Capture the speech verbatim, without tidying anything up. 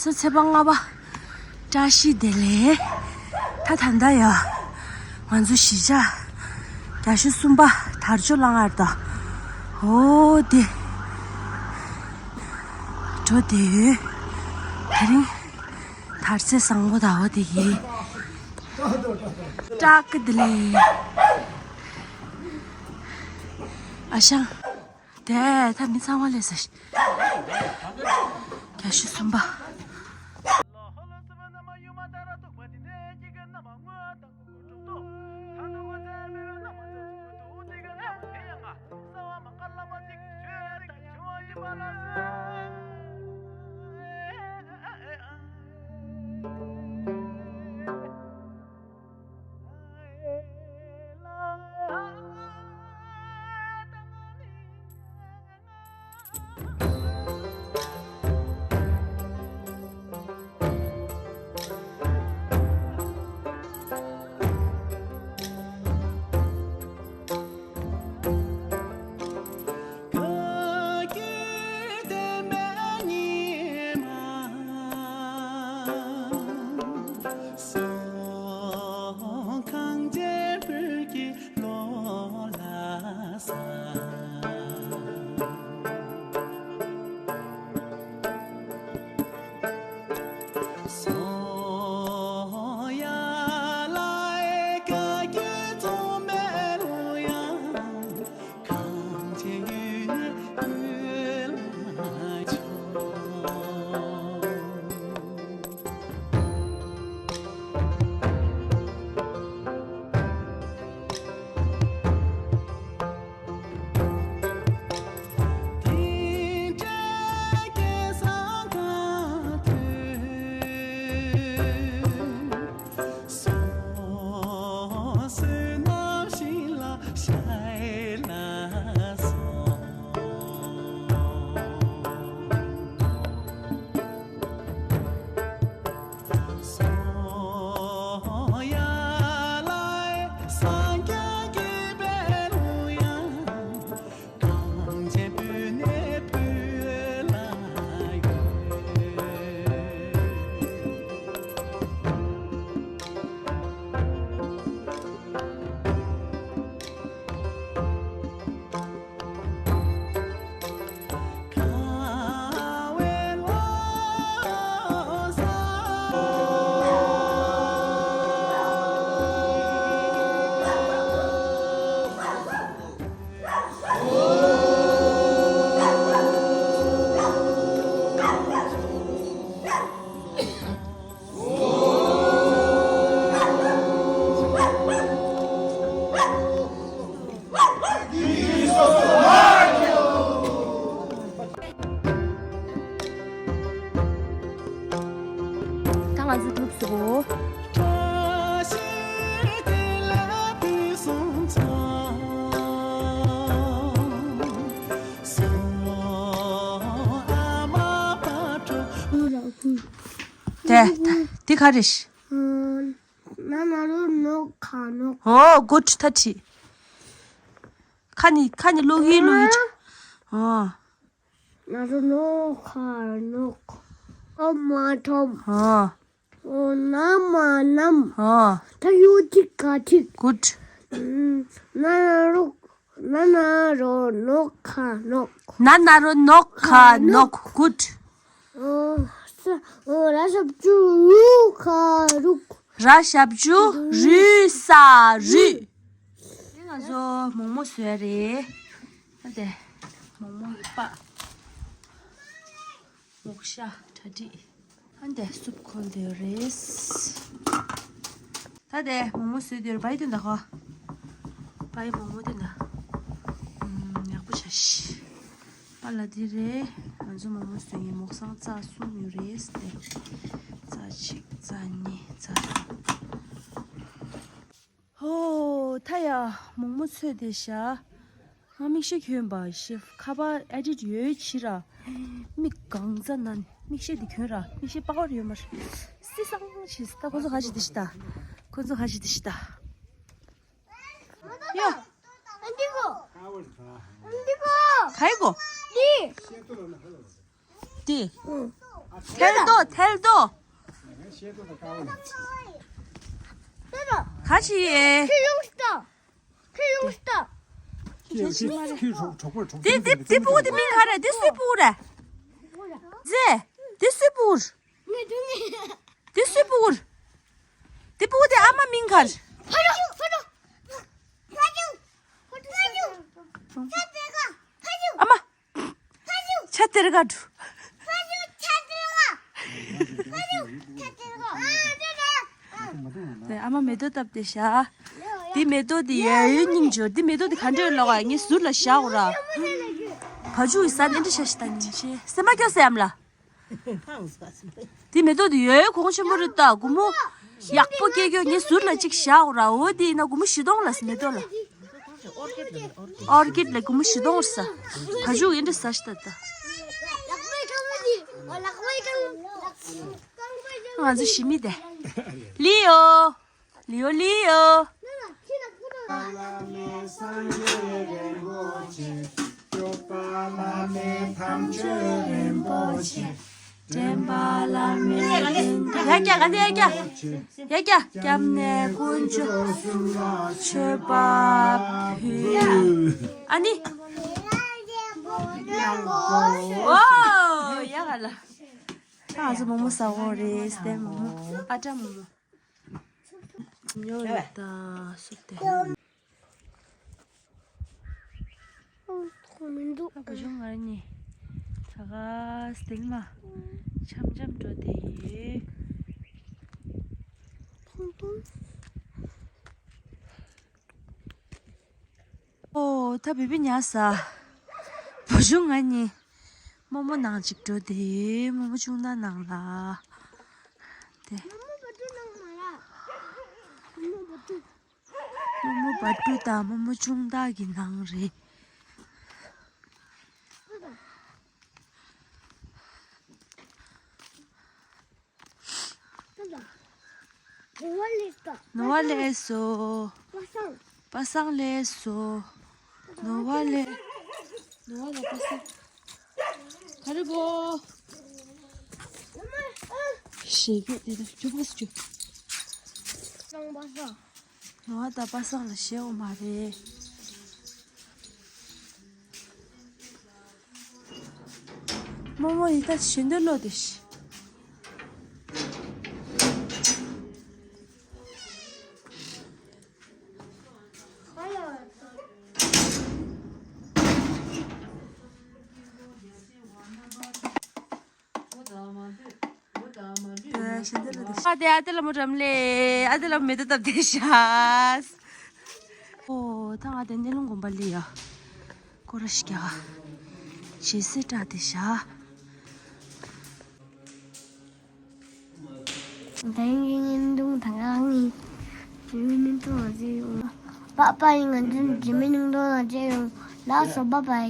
སོ་ཚེས་པ་ལྔ་པ། བཀྲ་ཤིས་བདེ་ལེགས། ད་ད་ལྟ་ཡ། ང་ཚོ་གཞིས་ཆགས་བརྒྱད་ཅུ་གསུམ་པ་དར་ལྕོག་གླང་ངར་དང་། འོ་དེ། འགྲོ་བསྡད་ཡོད། དེ་རིང་དར་ཚེས་བཟང་པོ་དང་འོ་དེ་ཡིན། བཀྲ་ཤིས་བདེ་ལེགས། ཨ་ཞང་། དེ་ད་མི་ཚང་མ་ལས་ས་ཞིག་བརྒྱད་ཅུ་གསུམ་པ། ད་ང་ཚོ་གྲུབ་སོང་། དེ་དེ་ག་རེ་ཤི། ན་ན་རོ་ནོ་ཁ་ནོ། ཨོ་གུད། ད་ཁྲིད། ཁ་ནི་ཁ་ནི་ལོག་གི་ལོག་གི་ཁྲིད། ཨོ། ན་རོ་ནོ་ཁ་ནོ། ཨོ་མ་ཐོམ། ཨོ། ཨོ་ན་མ་ནམ། ཨོ། ད་ཡོ་ཅིག་ག་ཅིག་གུད། ན་ན་རོ། ན་ན་རོ་ནོ་ཁ་ནོ། ན་ན་རོ་ནོ་ཁ་ནོ། གུད། ཨོ་ས། ཨོ་ར་ཞབས་ཀྱུ་རུ་ཁ་རུག་ར་ཞབས་ཀྱུ་རུ་ས་རུས། དེ་ང་ཚོ་མོག་མོག་བཟོས་རེད། ད་དེ་མོག་མོག་གི་པགས། མོག་ཤ་གྲ་སྒྲིག་ཨ་འདས་སུབ་ཁོལ་དེ་རེད། ད་དེ་མོག་མོག་བཟོས་དེ་རེད། བའི་དོན་དག་གོ། བའི་མོག་མོག་དོན་དག་ཨུམ། ཡག་པོ་བྱ་ཤི། ཨ་ལ་དེ་རེད། ང་ཚོ་མོག་མོག་བཟོས་ཡིན། མོག་སང་རྩ་གསུམ་ཡོད་རེད། དེ་རྩ་གཅིག་རྩ་གཉིས་རྩ་གསུམ། ཧོ། ད་ཡ་མོག་མོག་ཚོས་དེ་བཞག་ང་མིག་ཤེལ་གྱོན་པ་ཤེ། ཁ་པར་ཨེ་ཌིཊ་ཡོད་ཕྱི་ར། མིག་གང་ཚ་ན་མིག་ཤེལ་དེ་གྱོན་ར། མིག་ཤེལ་པ་ཝར་ཡོད་མ་རེད། སི་སང་ཆི། ད་ཁོ་ཚོ་ཁ་ཤི་དེ་ཤི་ད། ཁོ་ཚོ་ཁ་ཤི་དེ་ཤི་ད། ཡ། ཨ་འདི་གོ། འདི་གོ། ག་ཡི་གོ། འདི། འདི། ཐལ་རྡོ་ཐལ་རྡོ། ག་ཅི་ཡེ། ཁྱོད་ཡོང་སྟ། ཁྱོད་ཡོང་སྟ། ཁྱོད་ཤི་མ་རེད། ཁྱོད་གྲོགས་གྲོགས་པོ་གྲོགས་པོ། དེ་དེ་དེ་སྤུ་གུ་དེ་མིང་ག་རེད། དེ་སུའི་སྤུ་གུ་རེད། ཟེ། དེ་སུའི་སྤུ་གུ་རེད། དེ་སུའི་སྤུ་གུ་རེད། དེ་སྤུ་གུ་དེ་ཨ་མ་མིང་ག་རེད། ཨ་མ། ཆ་དེར་ག་འགྲོ། ཨ་མ་མེ་ཏོག་བཏབ་སྟེ་བཞག་འདི་མེ་ཏོག་འདི་ཡོལ་ཡོལ་སྙིང་རྗེ། འདི་མེ་ཏོག་འདི་ག་འདྲས་ལོག་ཨ། ངས་ཟུར་ལ་བཞག་འོ་ར། བ་ཕྱུགས་ཡི་ཟ་ནས་འདྲི་ཤ་ཤི་ད་ཉིན་ཤེས་སེམས་པ་སྐྱོ་སེམས་ལ། འདི་མེ་ཏོག་འདི་ཡོལ་ཡོལ་གོང་ཆེན་པོ་རེད་ད། སྒོར་མོ་ཡག་པོ་སྐྱེ་རྒྱུ། ངས་ཟུར་ལ་གཅིག་བཞག་འོ་ར། འོ་འདི་ཡིན་ན་སྒོར་མོ་བཞི་སྟོང་ལ་ཟ། མེ་ཏོག་ལ། ཨོར་ཀིཌ་ལ་སྒོར་མོ་བཞི་སྟོང་ཟ། བ་ཕྱུགས་ཡིན་འདྲ་ཟ་ཤི་ད་ད། ང་ཚོ་ཞི་མི་དེ། ལིའོ། ལིའོ་ལིའོ། དྲན་པ་བླ་མེད་ཡ་ཀྱ་ག་འདི་ཡ་ཀྱ། ཡ་ཀྱ་སྐྱབས་གནས་དཀོན་མཆོག་གསུམ་ལ་མཆོད་པ་ཕུལ། ཨ་ནི། ཨོ་ཡ་ག་ལ། ང་ཚོ་མོག་མོག་ཟ་འོ་རེད། སྟན་མོག་མོག་ཨ་ཀྲ་མོག་མོག་ཉོ་ཡོད་ད་སུབ་སྟེ། ཁོ་མི་འདུག་ཨ་བུ་ཆུང་ང་གཉིས་ད་ག་སྟེང་མ་འཆམ་འཆམ་འགྲོ་དེ་ཡོད། ཨོ་ད་བི་བི་ཉལ་ས། བུ་ཆུང་ང་གཉིས་རྨོ་མོ་ནང་ཅིག་འགྲོ་དེ་ཡོད། རྨོ་མོ་ཆུང་ད་ནང་ལ་དེ། རྨོ་མོ་བ་ཕྲུག་དང་རྨོ་མོ་ཆུང་བདག་གི་ནང་རེད། ནོར་བ་ལེགས་སོ། པ་སངས་ལེགས་སོ། ནོར་བ་ལེགས། ནོར་བ་ལ་པ་སངས། ག་རེ་གོ། ཞེ་གི་དེ་དང་ཅུ་པ་སུ་ཅུ། ནོར་བ་དང་པ་སངས་ལ་ཞེ་འོ་མ་རེད། རྨོ་མོ་ཡི་ད་ཞེ་འདོད་བློ་དེ་ཤི། ཨ་དེ་ཨ་དེ་ལ་མོ་འགྲམ་ལེ། ཨ་དེ་ལ་མེ་ཏོག་བཏབ་དེ་ཤ། ཨོ་ད་ང་དེ་གནས་ལུང་དགོན་པ་ལི་ཡ། ཀོ་ར་ཤི་ཀྱ། ཇེ་སི་ཏྲ་དེ་ཤ། ད་ཡིན་གྱི་ཉིན་དུང་ད་གང་ཡིན། ཇི་མི་ཉིན་དུང་ལ་བརྗེ་ཡོང་། པ་པ་ཡིན་ང་ཚོ་ཇི་མི་ཉིན་དུང་ལ་བརྗེ་ཡོང་། ལགས་སོ་པ་པ་ཡིན།